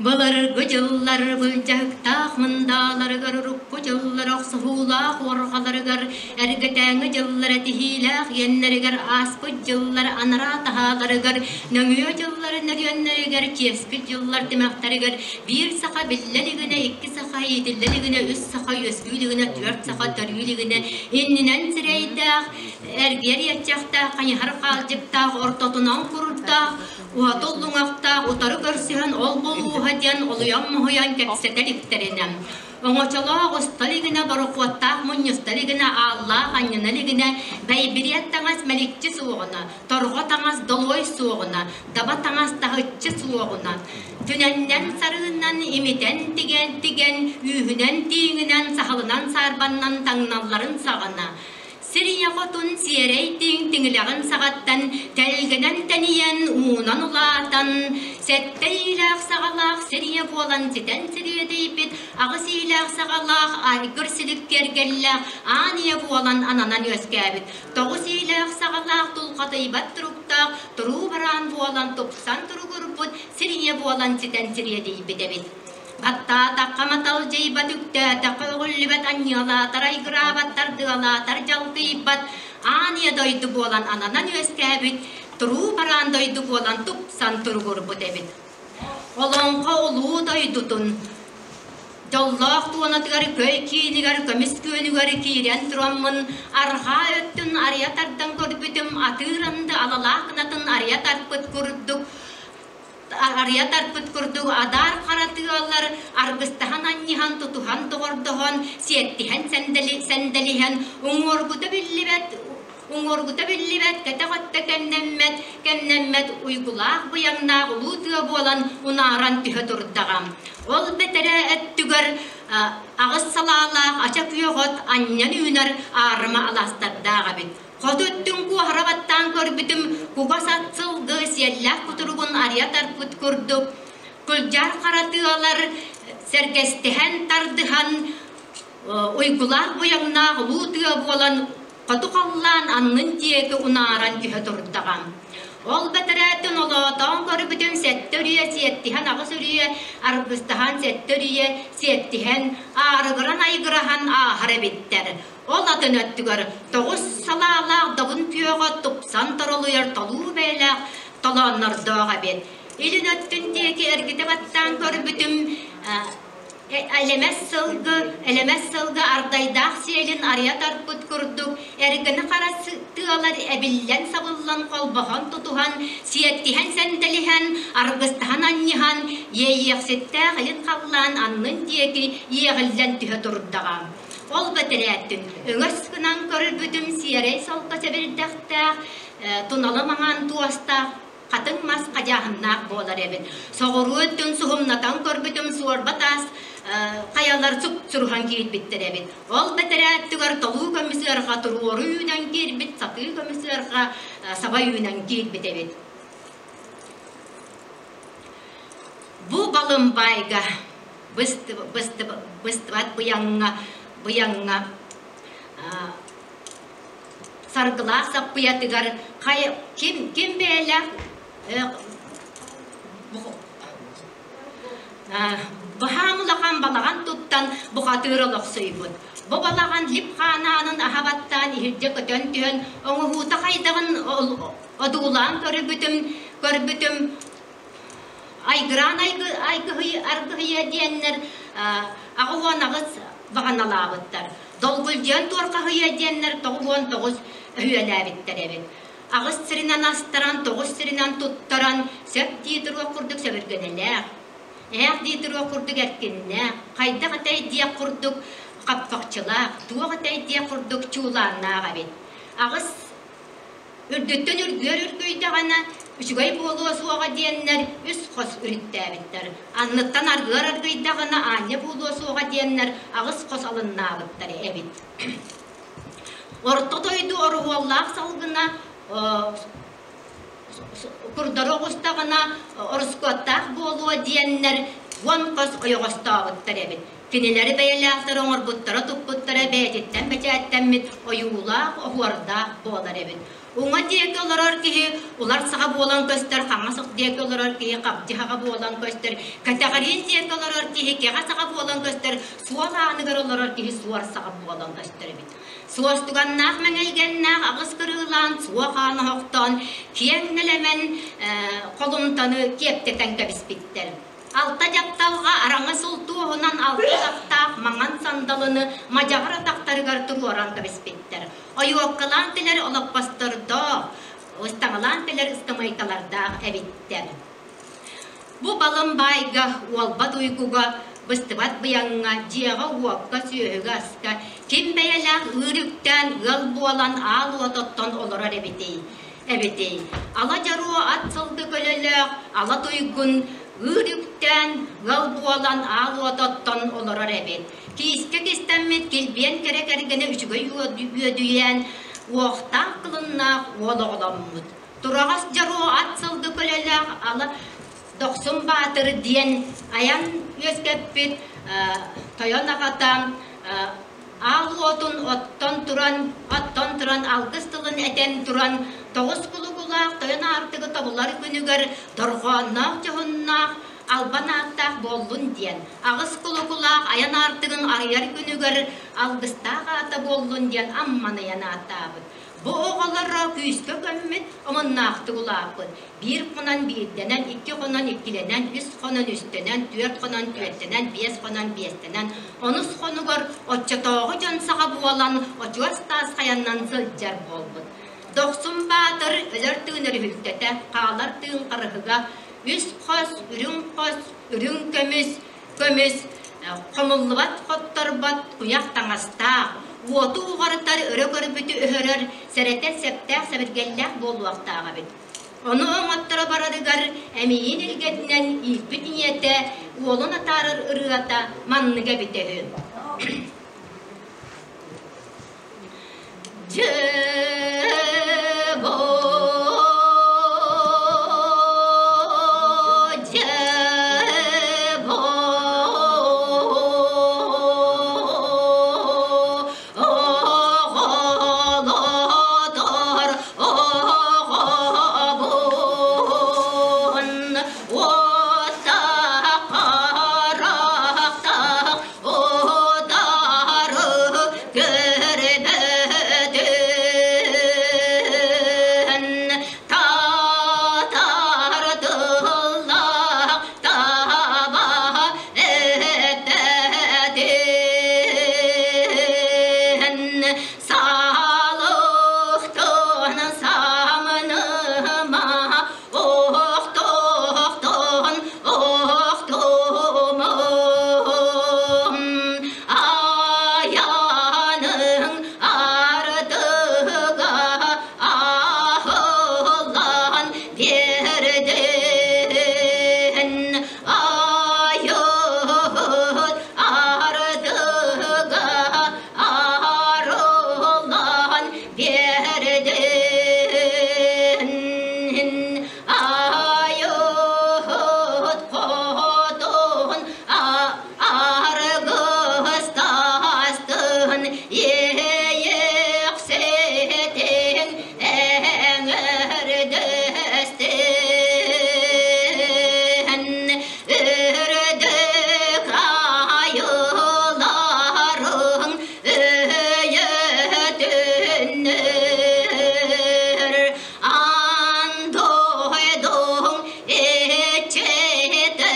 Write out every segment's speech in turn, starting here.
Былыргы дьыллар былдьаһыктаах мындааларыгар, урукку дьыллар охсуһуулаах уорҕаларыгар, эргэтээҥҥи дьыллар этиһиилээх иэннэригэр, ааспыт дьыллар анараа таһааларыгар, нөҥүө дьыллар нөрүөннэригэр, чиэскит дьыллар тимэхтэригэр биир саха биллэ илигинэ, икки саха иитиллэ илигинэ, үс саха үөскүү илигинэ, түөрт саха төрүү илигинэ, иннинэн сирэйдээх, эргийэр иэччэхтээх, хайыһар хаалдьыктаах, ортотунан курдаах, Уһата уллуҥахтаах утары көрсүһэн ол булууһа диэн олуйан-моһуйан кэпсэтэ иликтэринэ, оҥочолоох уста илигинэ, борохуоттаах мунньуста илигинэ, ааллаах анньына илигинэ, бэйбириэт таҥас мэличчи суоҕуна, торҕо таҥас долуой суоҕуна, даба таҥас таһыччы суоҕуна, түнэннэн сарыынан имитэн тигэн тигэн, үүһүнэн тииҥинэн, саһылынан саарбаннан таҥналларын саҕана, Сир ийэ хотун сиэрэй тииҥ тиҥилэҕин саҕаттан тэлгэнэн тэнийэн, уунан улаатан, сэттэ иилээх саҕалаах сир ийэ буолан ситэн сириэдийбит, аҕыс иилээх саҕалаах айгыр силик киэргэллээх аан ийэ буолан ананан үөскээбит, тоҕус иилээх саҕалаах тулхатыйбат туруктаах туруу бараан буолан тупсан туругурбут сир ийэ буолан ситэн сириэдийбит эбит. Баттаатахха маталдьыйбат, үктээтэххэ өҕүллүбэт, анньыалаатар айгыраабат, тардыалаатар дьалкыйбат, аан ийэ дойду буолан ананан үөскээбит, туруу бараан дойду буолан тупсан туругурбут эбит. Олоҥхо улуу дойдутун дьоллоох туонатыгар көй киинигэр көмүс күөнүгэр киирэн тураммын арҕаа өттүн арыйа тардан көрбүтүм атыыр анды алалаах гынатын арыйа тарпыт курдук арыйа тарпыт курдук адаар хара тыалар аргыстаһан анньыһан тутуһан доҕордоһон сиэттиһэн сэндэлиһэн уҥуоргута биллибэт уҥуоргута биллибэт кэтэх өттө кэмнэммэт кэмнэммэт уйгулаах быйаҥнаах улуу тыа буолан унааран түһэ турдаҕа ол бэтэрээ өттүгэр аҕыс салаалаах ача күөх от анньан үүнэр аарыма алаастардаах эбит. Хоту өттүн куоһара баттаан көрбүтүм, кугас ат сылгы сиэллээх кутуругун арыйа тарпыт курдук, кулдьаар хара тыалар сэргэстэһэн тардыһан, уйгулаах быйаҥнаах улуу тыа буолан хоту халлаан аннын диэки унааран түһэ турдаҕа. Ол бэтэрээтин олоотоон көрбүтүм сэттэ үрүйэ сиэттиһэн аҕыс үрүйэ аргыстаһан сэттэ үрүйэ сиэттиһэн аарыгыран айгыраһан ааһар эбиттэр. Ол атын өттүгэр тоҕус салаалаах добун күөҕэ тупсан торолуйар толуу бэйэлээх толооннордоох эбит. Илин өттүн диэки эргитэ баттаан көрбүтүм, элэмэс сылгы, элэмэс сылгы ардайдаах сиэлин арыйа тарпыт курдук, эргэни хара тыалар эбиллэн-сабыллан холбоһон тутуһан, сиэттиһэн сэнтэлиһэн, аргыстаһан анньыһан, иэйиэхситтээх илин халлаан аннын диэки иэҕиллэн түһэ турдаҕа. Ол бэтэрээттин өҥөс гынан көрбүтүм сиэрэй солко сэбирдэхтээх, тунала маҥан туостаах, хатыҥ мас хадьааһыннаах буолар эбит. Соҕуруу өттүн суһумнатан көрбүтүм суорба таас хайалар супсуруһан киирбиттэр эбит. Ол бэтэрээттигэр толуу көмүс ыарҕа туруору үүнэн киирбит, сатыы көмүс ыарҕа саба үүнэн киирбит эбит. Бу балымбайга быстыбат быйаҥҥа быйаҥҥа саргылаах саппыйатыгар хайа ким ким бэйэлээх баһаам улахан балаҕан туттан бухатыыр олохсуйбут. Бу балаҕан лип хаанаанын аһа баттаан иһирдьэ көтөн түһэн оҥоһуута хайдаҕын одуулаан көрбүтүм көрбүтүм Айгыраан аргыһыйа диэннэр 88 баҕаналаабыттар. Долгулдьуйан туорхаһыйа диэннэр 99 өһүөлээбиттэр эбит. Аҕыс сиринэн астаран, тоҕус сиринэн туттаран, сөп дии туруох курдук сөбүргэнэлээх, ээх дии туруох курдук эркиннээх, хайдах этэй диэх курдук хаппахчылаах, туох этэй диэх курдук чуулааннаах эбит. Аҕыс Үрдүттэн үргүөр үргүйдэҕинэ, үчүгэй буолуо суоҕа диэннэр үс хос үрүттээбиттэр. Анныттан аргыар аргыйдаҕына аанньа буолуо суоҕа диэннэр аҕыс хос алыннаабыттар эбит. Орто дойду оруһуоллаах салгына курдары оҕустаҕына ороскуоттаах буолуо диэннэр уон хос ойоҕостообуттар эбит. Кинилэри бэйэлээхтэр оҥорбуттара-туппуттара бэйэтиттэн бэчээттэммит ойуулаах, оһуордаах буолар эбит. Уҥа диэки олорор киһи улар саҕа буолан көстөр, хаҥас диэки олорор киһи хабдьы-хаҕа буолан көстөр, кэтэҕириин диэки олорор киһи кэҕэ саҕа буолан көстөр, суол ааныгар олорор киһи суор саҕа буолан көстөр эбит. Суостуганнаах мэҥэлгэннээх аҕыс кырыылаан суох аан оһохтоон киэҥ нэлэмэн холумтаны киэптэтэн кэбиспиттэр. Алта дьапталҕа араҥа сыл туоһунан алта атахтаах маҥан сандалыны мадьаҕар атахтарыгар туруоран кэбиспиттэр. Ойуоккалаан кэлэр олоппостордоох, ыстаҥалаан кэлэр ыскамыайкалардаах эбиттэр. Бу балым баайга, уолбат уйгуга, быстыбат быйаҥҥа, дьиэҕэ-уокка, сүөһүгэ-аска ким бэйэлээх ыыр үктээн ыал буолан аал уот оттон олорор эбитий? Эбитий? Ала дьоруо ат сылгы көлөлөөх, ала туйгун ыыр үктээн ыал буолан аал уот оттон олорор эбит. Киискэ кистэммит килбиэн кэрэ кэргэнэ үчүгэй үөдүйээн, уохтаах кылыннаах уол оҕоломмут. Тураҕас дьоруо ат сылгы көлөлөөх ала Дохсун Баатыр диэн айан үөскэппит тойон аҕата аал уотун оттон туран, оттон туран алгыс тылын этэн туран тоҕус кулугулаах тойон аартыгы тобулар күнүгэр дорҕоонноох дьоһуннаах албан ааттаах буоллун диэн аҕыс кулукулаах айан аартыгын арыйар күнүгэр алгыстаах аата буоллун диэн амманыйан ааттаабыт. Бу оҕолоро күүскэ көммүт, омуннаахтык улааппыт. Биир хонон биирдэнэн, икки хонон иккилэнэн, үс хонон үстэнэн, түөрт хонон түөртэнэн, биэс хонон биэстэнэн, онус хонугар оччотооҕу дьон саҕа буолан очуос таас хайаннан сылдьар буолбут. Дохсун Баатыр өлөр тыын өрүһүлтэтэ, хаалар тыын харыһыга, үс хос, үрүҥ хос, үрүҥ көмүс, көмүс, хомуллубат хотторбот куйах таҥастаах, уоту уҕарытар, өрө көрбүтү өһөрөр, сэрэтэр сэптээх сэбиргэллээх буолуохтаах эбит. Ону оҥотторо барарыгар эмиийин илгэтинэн ииппит ийэтэ уолун атаарар ырыата манныга эбитэ үһү. Дьэ, оҕолотор оҕобун уоттаах харахтаах Утары көрбөтүн татар тыллаах таба эппэтин салыхтын самныма охтохтон охтумум аяның артыга ахыллан бердин айыт артыга арыллан бердин айыт хотун аргыстастын иэйэхситин эҥэрдэстин үрдүк айыларың өйөтүннөр андойдуң иччитэ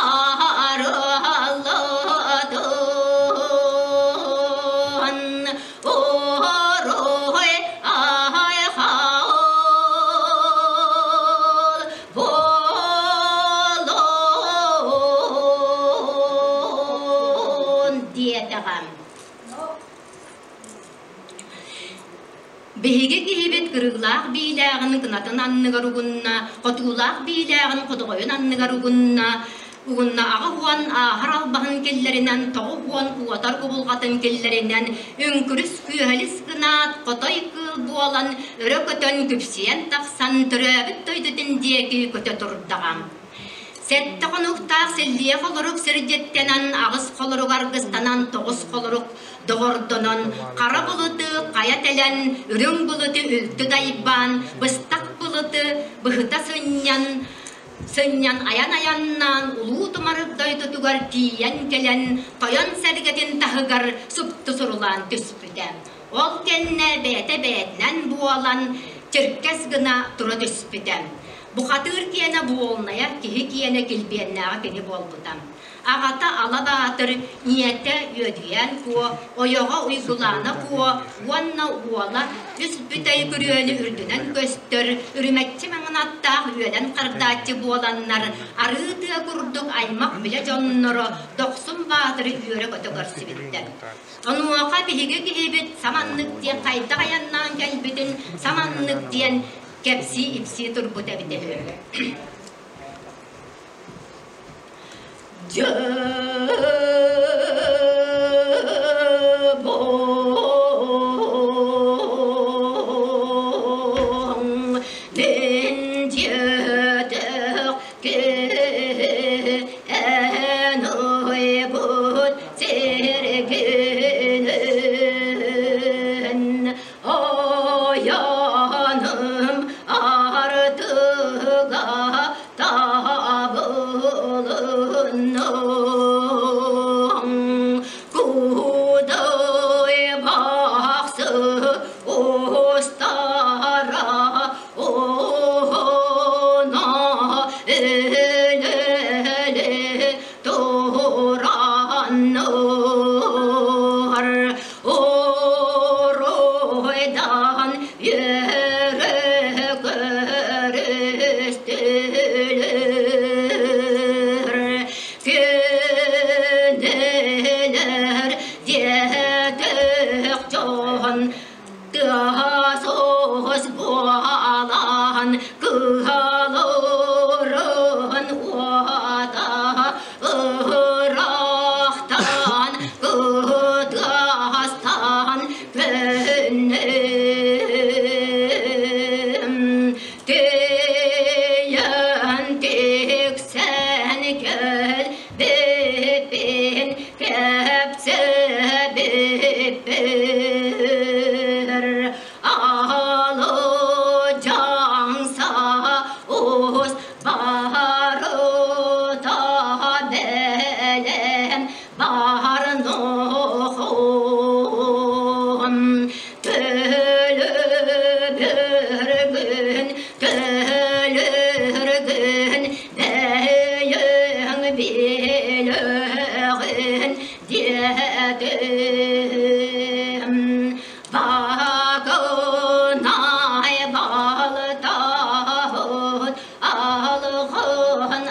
арыллытын уруй айхал буолун диэтэҕим. Биһиги киһибит кырыылаах биилээҕин кынатын анныгар угунна, хотуулаах биилээҕин хотоҕойун анныгар угунна, угунна 80 ааһар албаһын киллэринэн, 90 уотар кубулҕатын киллэринэн, үҥкүрүс күөһэлис гынаат, хотой кыыл буолан, өрө көтөн күпсүйэн тахсан, төрөөбүт дойдутун диэки көтө турдаҕа. Сэттэ хонуктаах силлиэ холорук сирдьиттэнэн, аҕыс холорук аргыстанан, тоҕус холорук доҕордонон, хара былыты хайа тэлэн, үрүҥ былыты үлтү дайбаан, быстах былыты быһыта сынньан, сынньан айан-айаннаан улуу тумарык дойдутугар тиийэн кэлэн, тойон сэргэтин таһыгар супту сурулаан түспүтэ. Ол кэннэ бэйэтэ бэйэтинэн буолан, чиркэс гына тура түспүтэ. Бухатыыр киэнэ буолнайа, киһи киэнэ килбиэннээҕэ кини буолбута. Аҕата Ала Баатыр, ийэтэ Үөдүйээн Куо, ойоҕо Уйгулаана Куо уонна уола үс бүтэй күрүөнү үрдүнэн көстөр, үрүмэччи маҥан аттаах үөлэн хардааччы буоланнар, арыы тыа курдук аймах билэ дьонноро Дохсун Баатыры үөрэ-көтө көрсүбүттэр. Онуоха биһиги киһибит саманнык диэн хайдах айаннаан кэлбитин саманнык диэн кэпсии-ипсии турбут эбитэ үһү. Ойоным артыга табылынным Кудай бахсы устара уһуна өлөлө тураннар Уруйдан үөрэ көрүстүлэр Күнүлэр диэтэх дьон тыас буолан кыһаларын уота ыраахтан кытыастан көннүм Тиийэн тиксэн кэлбиппин кэпсэбиппэр Алы дьаҥса ус барыта бэлэм бар нохом Төлөбүргүн, төлүргүн, бэйэҥ билэҕин диэтим. Бакынай балтаһыт алҕын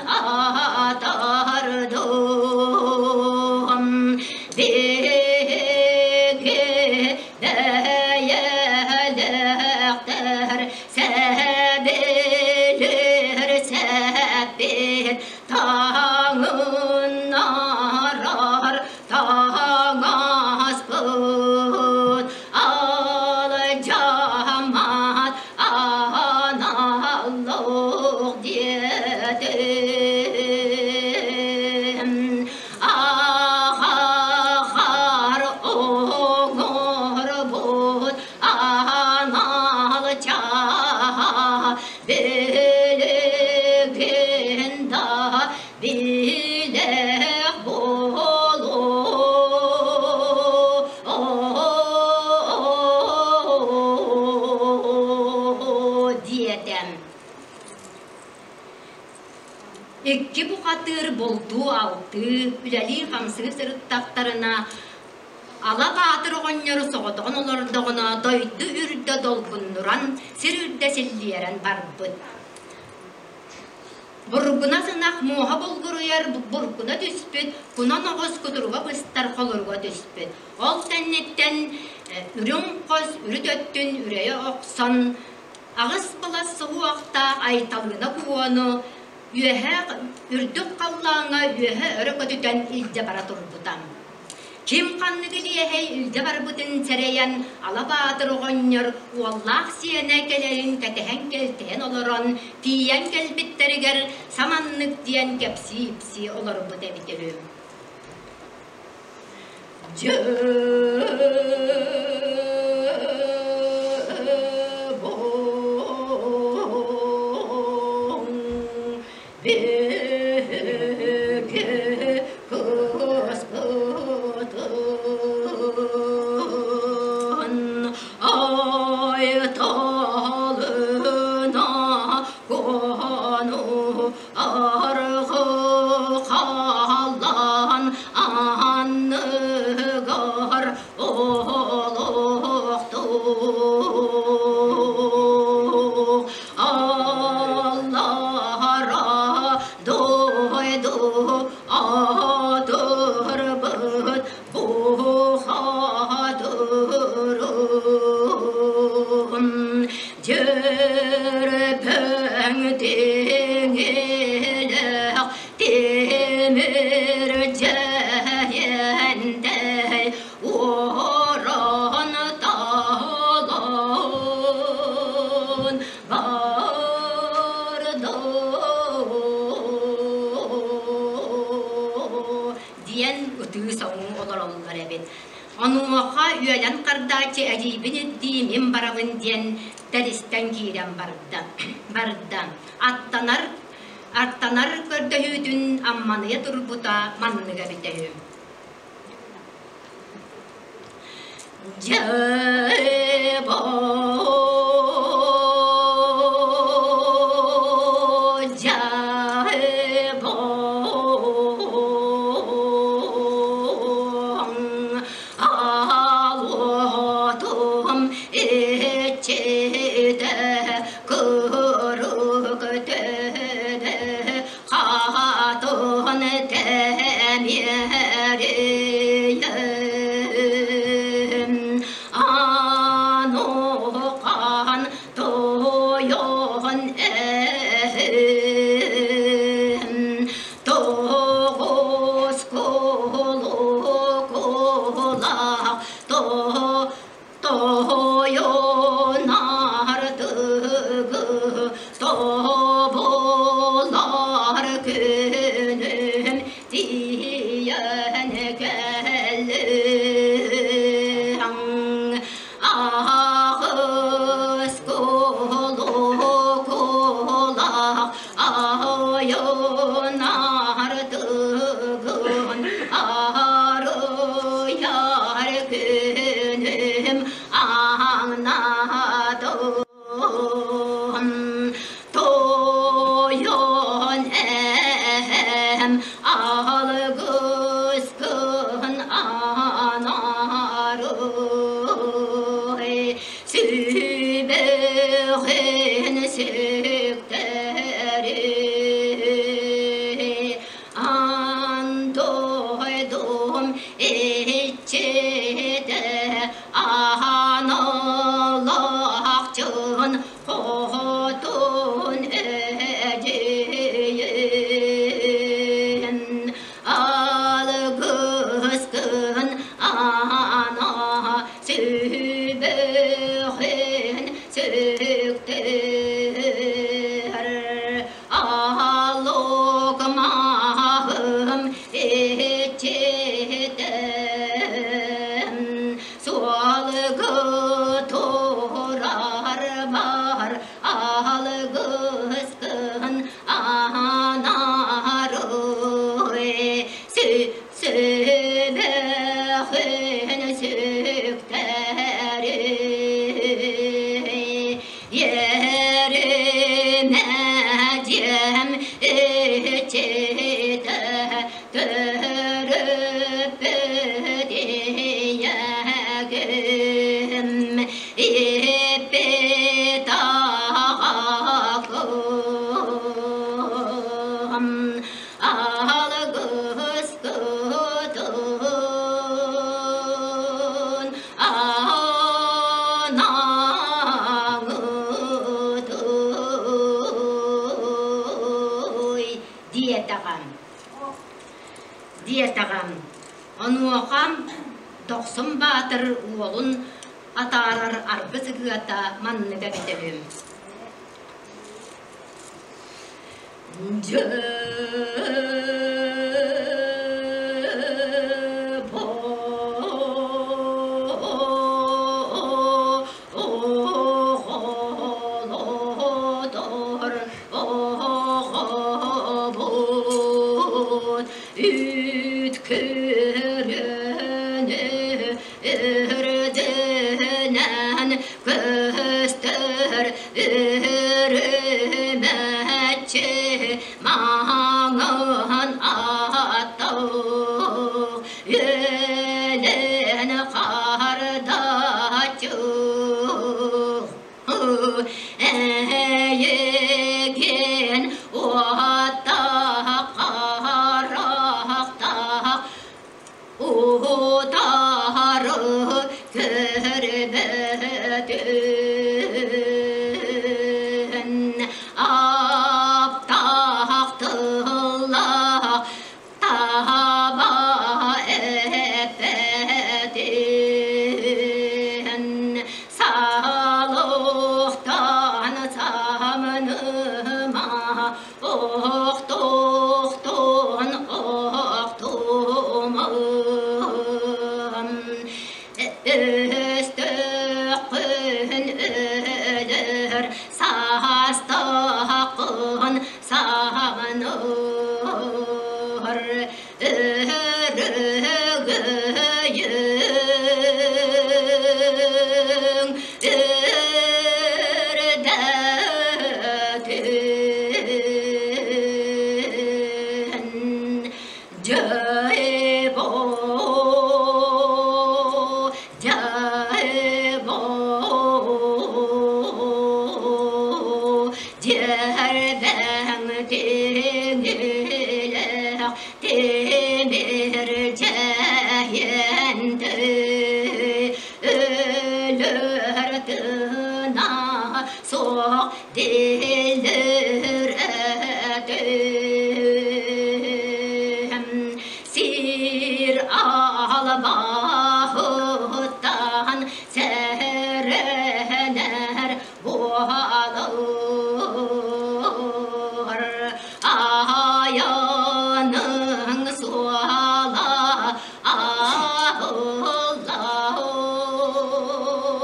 атардым. Биһиги бэйэлэхтэр сэбилир сэппит таҥыннарар таҥаспыт алдьаммат аналлаах диэтим. Ахахар оҥорбут аналча билигин да билэх буолуо диэтэ. Икки бухатыыр бултуу-алтыы, үлэлии-хамсыы сырыттахтарына, Ала Баатыр оҕонньору соҕотоҕун олордоҕуна дойду үрдэ долгуннуран, сир үрдэ силлиэрэн барбыт. Бургунас ынах муоһа булгуруйар буркуна түспүт, кунан оҕус кутуруга быстар холоруга түспүт. Ол кэнниттэн үрүҥ хос үрүт өттүн үрэйэ охсон, аҕыс былас суһуохтаах Айталыына куону үөһэ үрдүк халлааҥҥа үөһэ өрө көтүтэн илдьэ бара турбута. Ким ханнык илиэһэй илдьэ барбытын сэрэйэн, Ала Баатыр оҕонньор уоллаах сиэнэ кэлэрин кэтэһэн кэлтэһэн олорон, тиийэн кэлбиттэригэр саманнык диэн кэпсии-ипсии олорбут эбит үһү. Дьэ биһиги кыыспытын айталына куону аргы халлаан анныгар олохтуох Аллара дойду атырбыт бухатырым дьөрбөҥ тиҥилэх тимир дьэһиэнтэй уоран талан диэн ытыы соҥуу олороллор эбит. Онуоха үөлэн хардааччы эдьиийбин ирдии мин барабын диэн тэристэн киирэн барда. Барда. Аттанар аттанар көрдөһүүтүн амманыйа турбута манныга эбитэ үһү. Дьэ иччитэ кырук төбө Хатын тэмиэрийэм анухан тойон эһэм тоҕус кулукулаах Тойон артыгы тобулар күнүм тиийэн кэллиҥ. Аҕыс кулукулаах айон артыгын арыйар күнүм аҥнадым тойон эһэм алгыскын анарый сүбэҕин сүктэри андойдум иччитэ аналаахчын хотун эдьиийин алгыскын ана сүбэҕин сүктэр аллок маһым иччитэн суолгы турар бар алгыскын анарый сүбэҕин сүктэри Еремэ дьиэм иччитэ төрөппүт ийэгим ииппит аҕакым Алгыскытын анаҥытой диэтэҕим. Диэтэҕим. Онуоха Дохсун Баатыр уолун атаарар аргыс ыгыата маннык эбитэ үһү. Дьэ оҕолор оҕобут үт көрөнү үрдүнэн көстөр үрүмэччи маҥан аттаах үөлэн хардааччы эйигин уоттаах харахтаах утары көрбөтүн аптаах тыллаах таба эппэтин салуохтан самыныма охтохтон охтумам өстөххүн өлөр саастааххын саанар өрөгөйүҥ үрдэтин дьайбо дьайбо дьэрбэҥ тиҥилэх тимир дьэһиэнтэй өлөр тына суох дилир этим сир албаһыттан сэрэнэр буолар айаның суола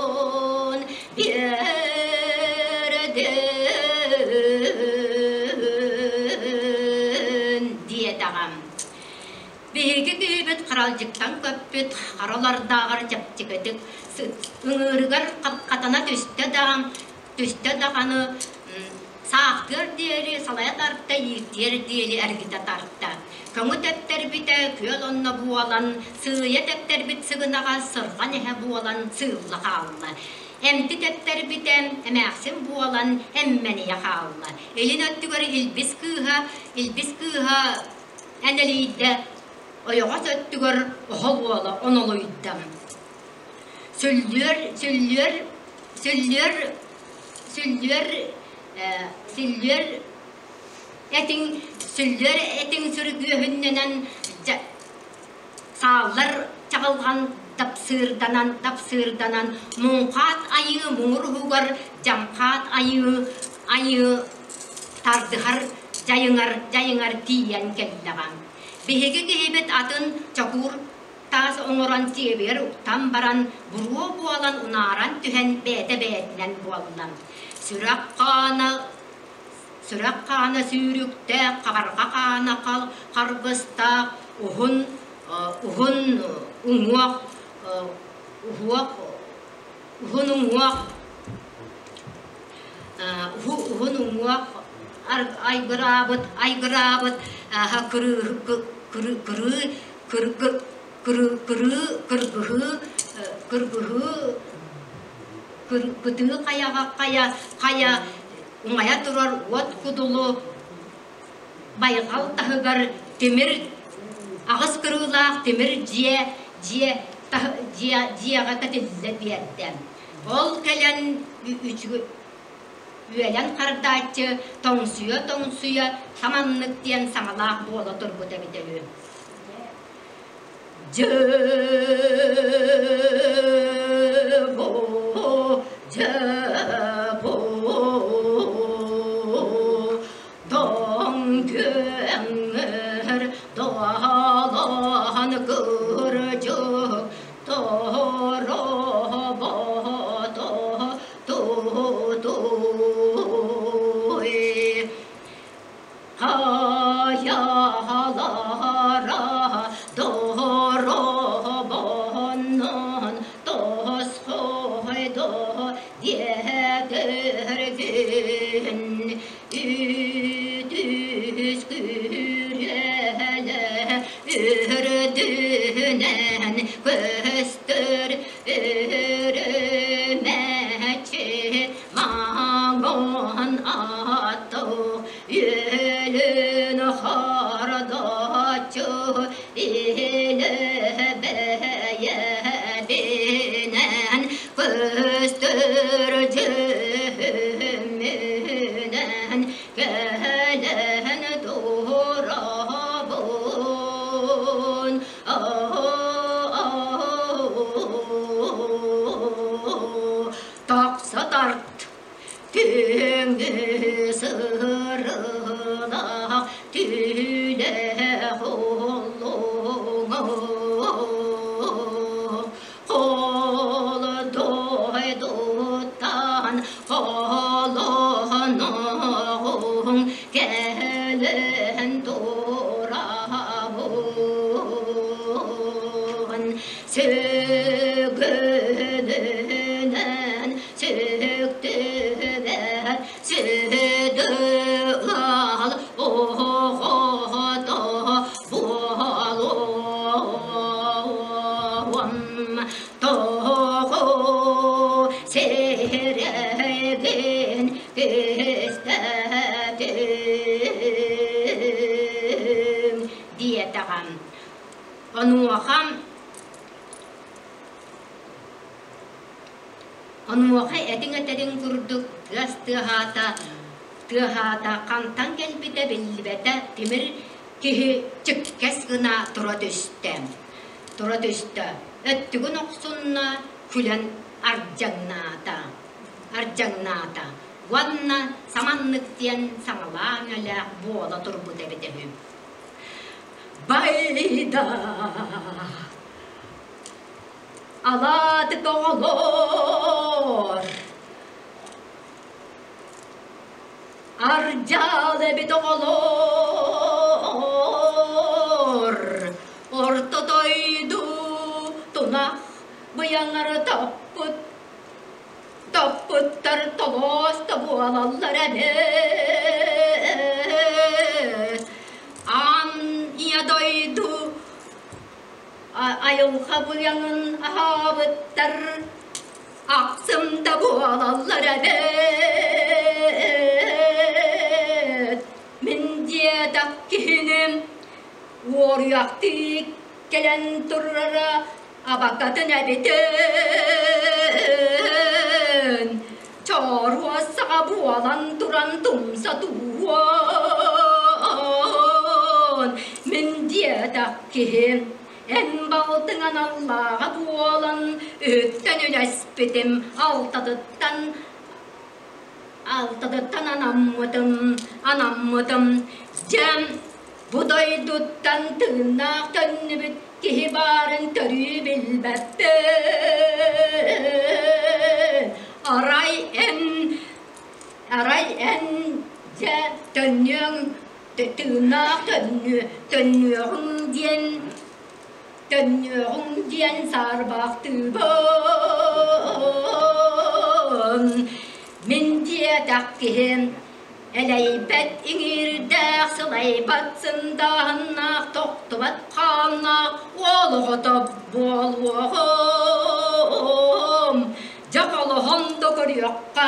аһыллаун биэрдин диэтэҕим. Биһиги киһибит харалдьыктан көппүт, харалардааҕар чэпчэкитик ыҥыырыгар хатана түстэ да, түстэ даҕаны саахтыар диэри салайа тарта, иирдиэр диэри эргитэ тарта. Көҥү тэптэрбитэ күөл онно буолан, сыыйа тэптэрбит сыгынаҕа сырҕан эһэ буолан сыылла хаалла. Эмти тэптэрбитэ эмээхсин буолан эммэнийэ хаалла. Илин өттүгэр Илбис кыыһа, Илбис кыыһа энэлийдэ, ойоҕос өттүгэр оһол уола онолуйда. Сүллүөр, сүллүөр, сүллүөр, сүллүөр, сүллүөр этиҥ, сүллүөр этиҥ сүргүөһүннэнэн сааллар чаҕылҕан дапсыырданан, дапсыырданан муҥхаат айыы муҥур уһугар дьаҥхаат айыы айыы тардыһар дьайыҥар дьайыҥар тиийэн кэллэҕэ. Биһиги киһибит атын чокуур таас оҥорон сиэбигэр уктан баран буруо буолан унааран түһэн бэйэтэ бэйэтинэн буолла. Сүрэх хаана сүрэх хаана сүүрүктээх, хабарҕа хаана харгыстаах, уһун уһун уҥуох уһуох уһун уҥуох уһун уҥуох айгыраабыт айгыраабыт кырыы кырыы кырыы кыргыһыы кыргыһыы кытыы хайаҕа хайа хайа умайа турар уот кудулу байҕал таһыгар тимир аҕыс кырыылаах тимир дьиэ дьиэ дьиэ дьиэҕэ кэтиллэ биэрдэ. Ол кэлэн үөлэн хардааччы тоҥсуйа-тоҥсуйа саманнык диэн саҥалаах буола турбут эбитэ үһү. Дьэ-бо, дьэ-бо, тоҥ күөҥҥөр доҕолоон кырдьык торобото тутуй. Хайалара доробоннон тосхойдо диэтэргин үтүс күрүөлэ үрдүнэн көстөр өрүмэчи маҥан аттах үөлүн хордоччу илэ бэйэбинэн көстөр дьүһүммүнэн кэлэн турабын. Тахса тарт Түҥҥү сырылах түүлэх уллуҥу Холдойдуттан холоноҕуҥ кэлэн турабын. Сүгүнүнэн сүктүбэт сүдү ыал оҕото буолуом. Тоҕо сирэйгин кистээтиҥ диэтэҕим. Онуоха Онуоха этиҥ этэрин курдук тыас тыаһаата, тыаһаата, хантан кэлбитэ биллибэтэ тимир киһи чиккэс гына тура түстэ. Тура түстэ, өттүгүн охсунна, күлэн ардьаҥнаата, ардьаҥнаата уонна саманнык диэн саҥалаан-өҥөлөөх буола турбут эбитэ үһү. Байда! Алааты оҕолор! Ардьаал эбит оҕолор! Орто дойду тунах быйаҥар таппыт таппыттар толоос да буолаллар эбит. Аан ийэ дойду Айылҕа быйаҥын аһаабыттар ахсым да буолаллар эбээт. Мин диэтэх киһиним уоруйахтыы кэлэн турара абакатын эбитин. Чооруос саҕа буолан туран тумса туруон. Мин диэтэх киһи эн балтыҥ аналлааҕа буолан үһүттэн үлэспитим алтатыттан алтатыттан анаммытым анаммытым дьэ бу дойдуттан тыыннаах төннүбүт киһи баарын төрүү билбэппин арай эн арай эн дьэ төннүөҥ Тыыннаах төннүө, төннүөҕүҥ диэн, төннүөҕүҥ диэн саарбахтыыбын. Мин диэтэх киһим элэйбэт иҥиирдээх, сылайбат сындааһыннаах, тохтубат хааннаах уол оҕото буолуоҕум. Дьэ холоһон да көрүөххэ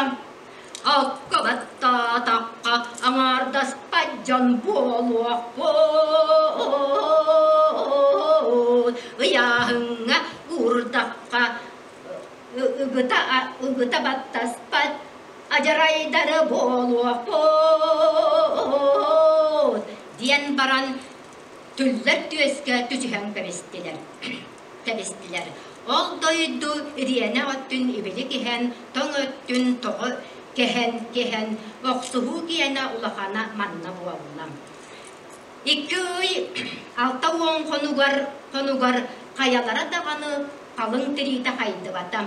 Акка баттаатахха аҥаардаспат дьон буолуохпут. Ыйааһыҥҥа уурдахха ыгыта, ыгыта баттаспат адьарайдары буолуохпут диэн баран. Түллэр түөскэ түсүһэн кэбистилэр. Кэбистилэр. Ол дойду ириэнэх өттүн ибили киһэн, тоҥ өттүн тоҕо кэһэн кэһэн, охсуһуу киэнэ улахана манна буолла. Икки ый 60 хонугар хонугар хайалара даҕаны халыҥ тириитэ хайдыбата.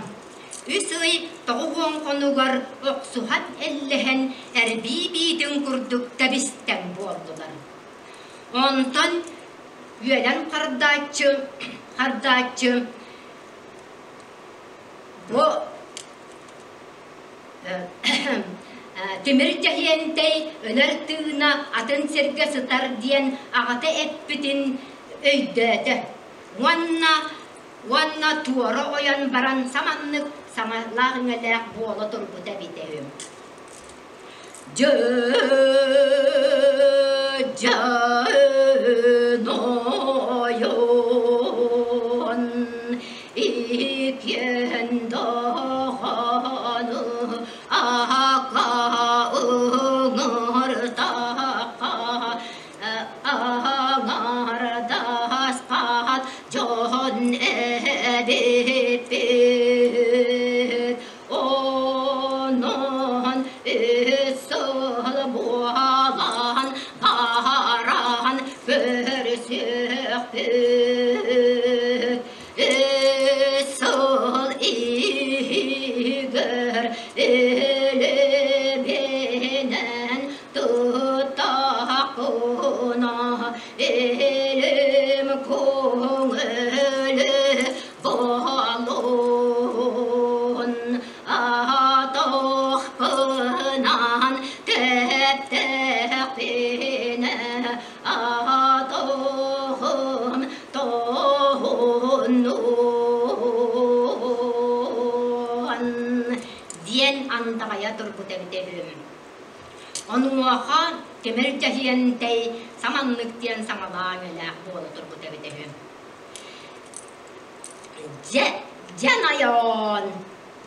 Үс ый 90 хонугар охсуһан эллэһэн эрбии биитин курдук тэбистэн буоллулар. Онтон үөлэн хардааччы, хардааччы бу Тимир Дьэһиэнтэй өлөр тыына атын сиргэ сытар диэн аҕата эппитин өйдөөтө уонна уонна туора ойон баран саманнык саҥалаах-иҥэлээх буола турбута эбитэ үһү. Дьэ, дьэ, нойон иккиэн даҕаны ака ыҥыртахха аҥардаспат дьон эбиппит Онон үс сыл буолан баран көрсүөхпүт. Үс сыл иһигэр өлүмүнэн туттахпына өлүм көҥүлү Буолун атахпынан тэптэхпинэ атахым тоһуннун диэн андаҕайа турбут эбитэ үһү. Онуоха Тимир Дьэһиэнтэй саманнык диэн саҥалаан үлээх буола турбут эбитэ үһү. Дьэ, дьэ нойоон,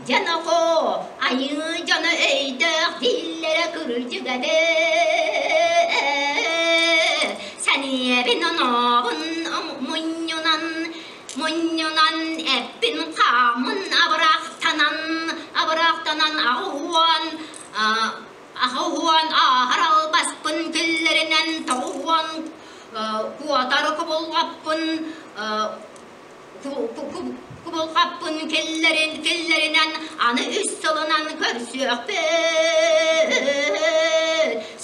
дьэ нохоо, айыы дьоно өйдөөх дииллэрэ кырдьыга ээ, сэниэбин онообун мунньунан, мунньунан эппин хааммын абырахтанан, абырахтанан аҕуһуон, аҕуһуон ааһар албаспын күллэринэн тоҕуһуон куотар кубулҕаппын кубулҕаппын киллэрин киллэринэн аны үс сылынан көрсүөхпүт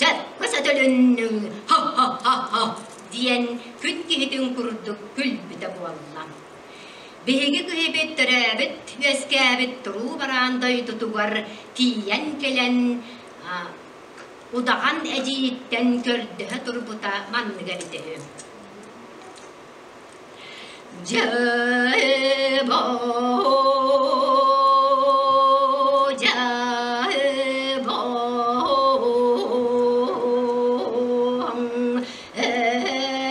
сөпкө сөтөлүннүҥ ха-ха-ха-ха диэн күн киһитин курдук күлбүтэ буолла. Биһиги киһибит төрөөбүт үөскээбит туруу бараан дойдутугар тиийэн кэлэн удаҕан эдьиийиттэн көрдөһө турбута маннык эбитэ үһү. Дьэ,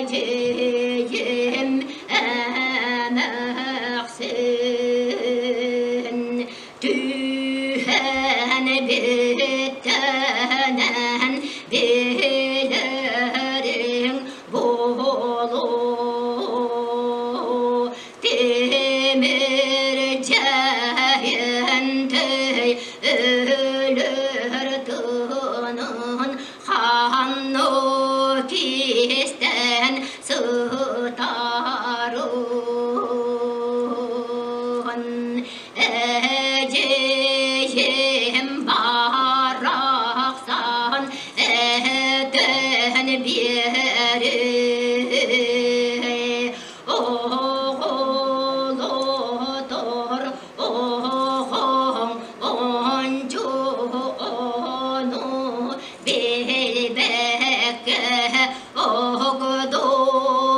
эдьиийим эмээхсин Түһэн биттэнэн билэриҥ буолуо Тимир дьэһиэнтэй өлөр тыынын ханнык истэн сытарын Эдьиийим барахсан этэн биэрий оҕолотор оҕоҥ ончуону билбэккэ огдолуйан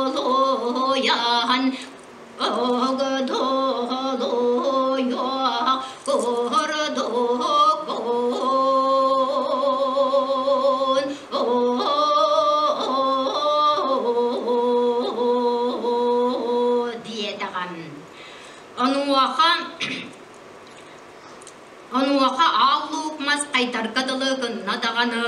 Огдолуйа курдуккун диэтэҕим. Онуоха онуоха аал луук мас хайдарга дылы гынна даҕаны.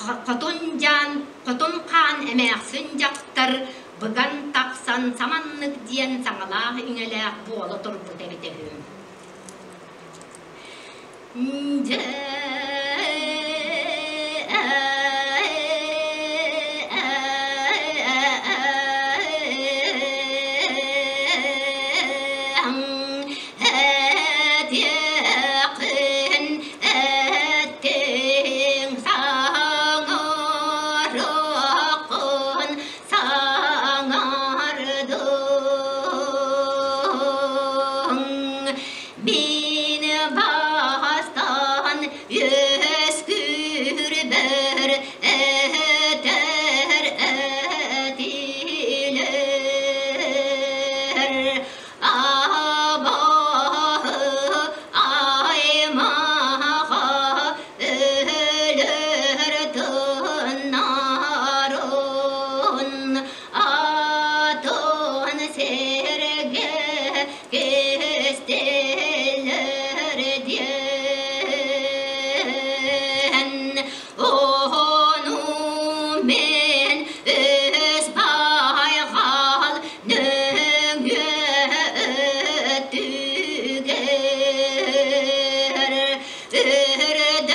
Хотун дьаан, хотун хаан эмээхсин дьахтар быган тахсан саманнык диэн саҥалаах-иҥэлээх буола турбут эбитэ үһү. Дьэ Этиэххин эттиҥ саҥарыаххын саҥардыҥ Мин бастан үөскүүрбэр этэр этилэр Абааһы аймаҕа өлөр тыннарын атын сиргэ кистэлэр диэн ону мен өс байҕал нөҥүө өттүгэр үрдүк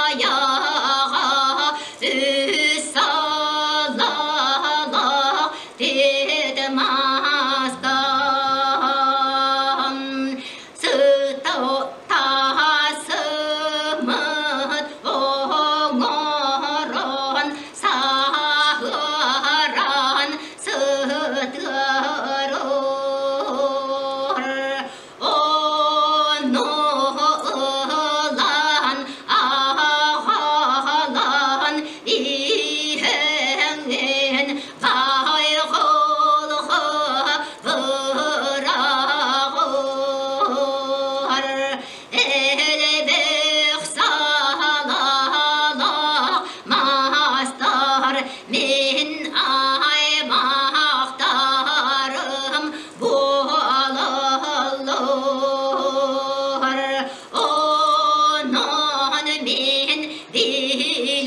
хайаҕа үс салалаах тиит мастан Сытасымыт оҥорон саһыаран сытыарар ону ылан аҕалан иһэҥҥин байҕалга быраҕар элбэх салалаах мастар мин аймахтарым буолаллар онон мин билэбин.